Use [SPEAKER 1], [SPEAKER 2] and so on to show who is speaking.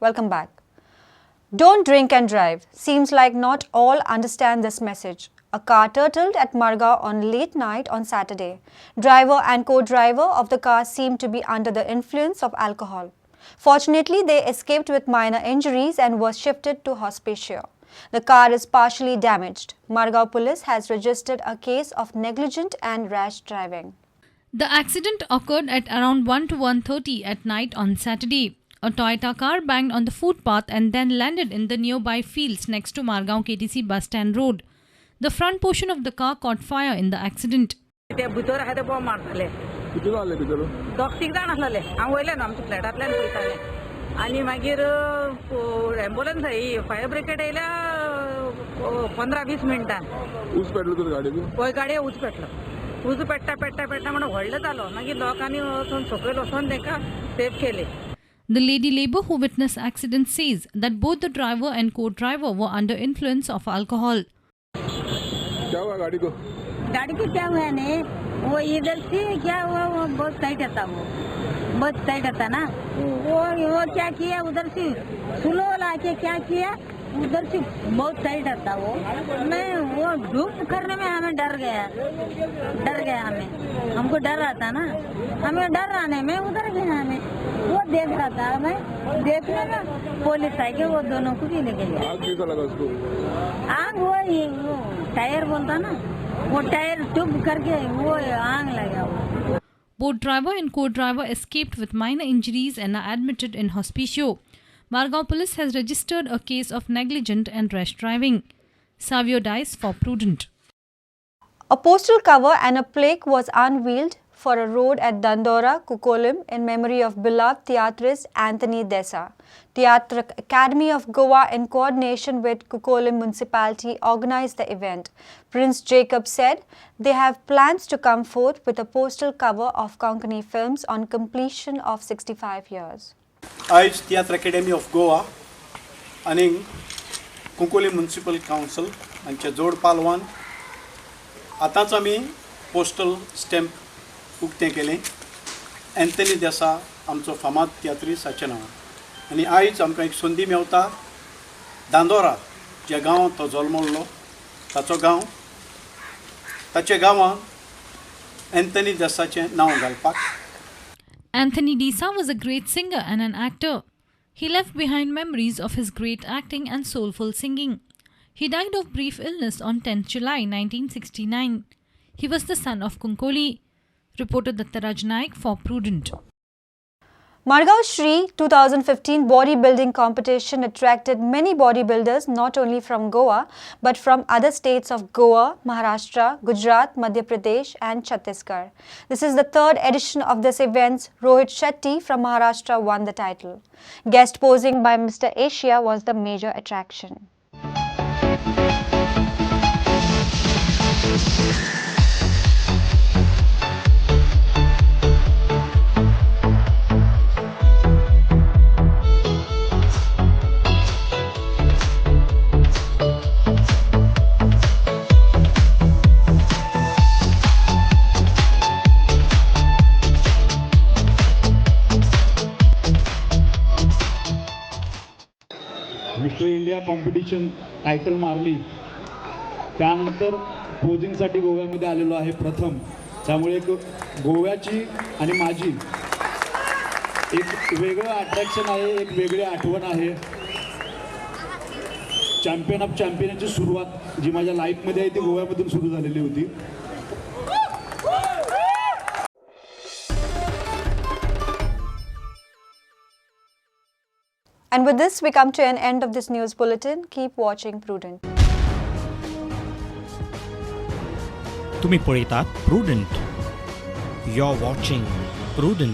[SPEAKER 1] Welcome back. Don't drink and drive. Seems like not all understand this message. A car turtled at Margao on late night on Saturday. Driver and co-driver of the car seemed to be under the influence of alcohol. Fortunately, they escaped with minor injuries and were shifted to hospicio. The car is partially damaged. Margao police has registered a case of negligent and rash driving.
[SPEAKER 2] The accident occurred at around 1 to 1:30 at night on Saturday. A Toyota car banged on the footpath and then landed in the nearby fields next to Margao KTC bus stand road. The front portion of the car caught fire in the accident.
[SPEAKER 3] ते भितर आहा ते bomb मारताले.
[SPEAKER 4] किती जाले भितर?
[SPEAKER 3] दोग तीग जाण आसलेले. हांव वयल्यान आमच्या फ्लॅटांतल्यान पळयतालें आनी मागीर एम्बुलन्स ही फायर ब्रिगेड येयल्या 15-20 मिनटान.
[SPEAKER 4] ऊस पेटलो तर गाडयेक?
[SPEAKER 3] पळय गाडये उजो पेटलो. उजो पेट्टा पेट्टा पेट्टा म्हणून व्हडलो जालो. मागीर लोकांनी वचून सकयल वचून तांकां सेफ केले.
[SPEAKER 2] The lady labour who witnessed accident says that both the driver and co-driver were under influence of alcohol.
[SPEAKER 4] क्या हुआ गाड़ी को?
[SPEAKER 5] गाड़ी को क्या हुआ नहीं, वो इधर से क्या हुआ, वो बहुत टाइट था, वो बहुत टाइट था ना, वो क्या किया उधर से स्लो लाके क्या किया उधर से बहुत टाइट था वो. मैं वो डूब करने में हमें डर गया, डर गया हमें, हमको डर रहा था ना, हमें डर आने में उधर गया. हमें वो देख रहा था, मैं देखने में पुलिस आई के वो दोनों को भी लेके गया.
[SPEAKER 4] आग कैसा लगा उसको?
[SPEAKER 5] आग वो टायर बोलता ना, वो टायर टूब करके वो आग लगा वो.
[SPEAKER 2] Both driver and co-driver escaped with minor injuries and are admitted in hospicio. Margao police has registered a case of negligent and rash driving. Savio Dice for Prudent.
[SPEAKER 1] A postal cover and a plaque was unveiled for a road at Dandora, Cuncolim in memory of beloved theatrist Anthony Desa. Theatre Academy of Goa in coordination with Cuncolim Municipality organized the event. Prince Jacob said they have plans to come forth with a postal cover of Konkani films on completion of 65 years.
[SPEAKER 6] आयज तियात्र academy of Goa आनी Cuncolim municipal council हांच्या जोड पालवान आतांच आमी postal stamp उक्तें केलें Anthony देसा आमचो फामाद तियात्रीस हाच्या नांवान. आनी आयज आमकां एक संदी मेवता दांदोरा ज्या गांवांत तो जल्मल्लो ताचो गांव ताच्या गांवांत एन्थनी देसाचें नांव घालपाक.
[SPEAKER 2] Anthony D'Sa was a great singer and an actor. He left behind memories of his great acting and soulful singing. He died of brief illness on 10th July 1969. He was the son of Kunkoli. Reporter Dattaraj Naik for Prudent.
[SPEAKER 1] Margao Shri 2015 bodybuilding competition attracted many bodybuilders not only from Goa but from other states of Goa, Maharashtra, Gujarat, Madhya Pradesh and Chhattisgarh. This is the third edition of this event. Rohit Shetty from Maharashtra won the title. Guest posing by Mr. Asia was the major attraction.
[SPEAKER 7] Mister India competition title मारली, त्यानंतर पोजिंगसाठी गोव्यामध्ये आलेलो आहे प्रथम. त्यामुळे एक गोव्याची आणि माझी एक वेगळं अट्रॅक्शन आहे, एक वेगळी आठवण आहे. चॅम्पियन ऑफ चॅम्पियनची सुरुवात जी माझ्या लाईफमध्ये आहे ती गोव्यामधून सुरू झालेली होती.
[SPEAKER 1] And with this, we come to an end of this news bulletin. Keep watching Prudent.
[SPEAKER 8] तुम्ही पळयतात Prudent. You are watching Prudent.